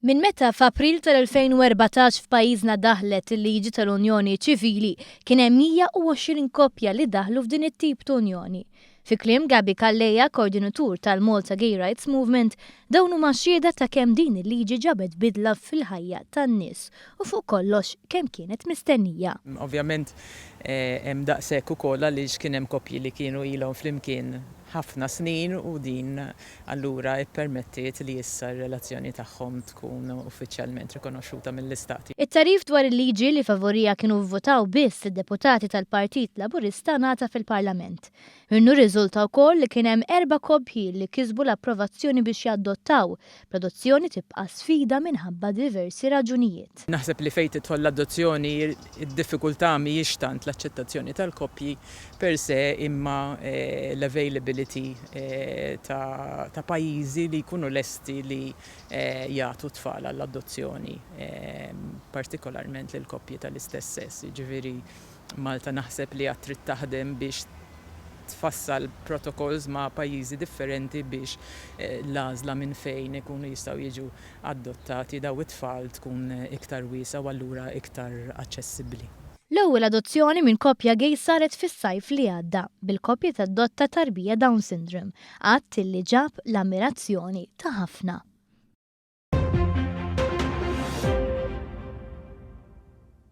Minn meta f'April tal-2014 f'pajjiżna daħlet il-liġi tal-Unjoni Ċivili, kien hemm 120 koppja li daħlu f'din it-tip t'unjoni. Fi kliem Gabi Calleja, koordinatur tal-Malta Gay Rights Movement, dawn huma xhieda ta' kemm din il-liġi ġabet bidla fil-ħajja tan-nies u fuq kollox kemm kienet mistennija. Ovvjament hemm daqshekk ukoll għaliex kien hemm koppji li kienu ilhom flimkien ħafna snin u din allura ippermettiet li issa r-relazzjoni tagħhom tkun uffiċjalment rikonoxxuta mill-Istat. It-tagħrif dwar il-liġi li favuriha kienu vvutaw biss id-deputati tal-Partit Laburista ngħata fil-Parlament. Minnu rriżulta wkoll li kien hemm erba' koppji li kisbu l-approvazzjoni biex jaddottaw, bl-adozzjoni tibqa' sfida minħabba diversi raġunijiet. Naħseb li fejn tidħol l-adozzjoni id-diffikultà mhijiex tant l-aċċettazzjoni tal-koppji per se imma l-availability ta' pajjiżi li jkunu lesti li jagħtu t-tfal għall-adozzjoni, partikolarment lill-koppji tal-istess sess. Jiġifieri Malta naħseb li għad trid taħdem biex tfassal protocols ma' pajjiżi differenti biex l-għażla minn fejn ikunu jistgħu jiġu adottati daw it-tfal tkun iktar wiesgħa u allura iktar aċċessibbli. L-ewwel adozzjoni minn koppja gay saret fis-sajf li għadda, bil-koppja tadotta tarbija Down syndrome, att li ġab l-ammirazzjoni ta' ħafna.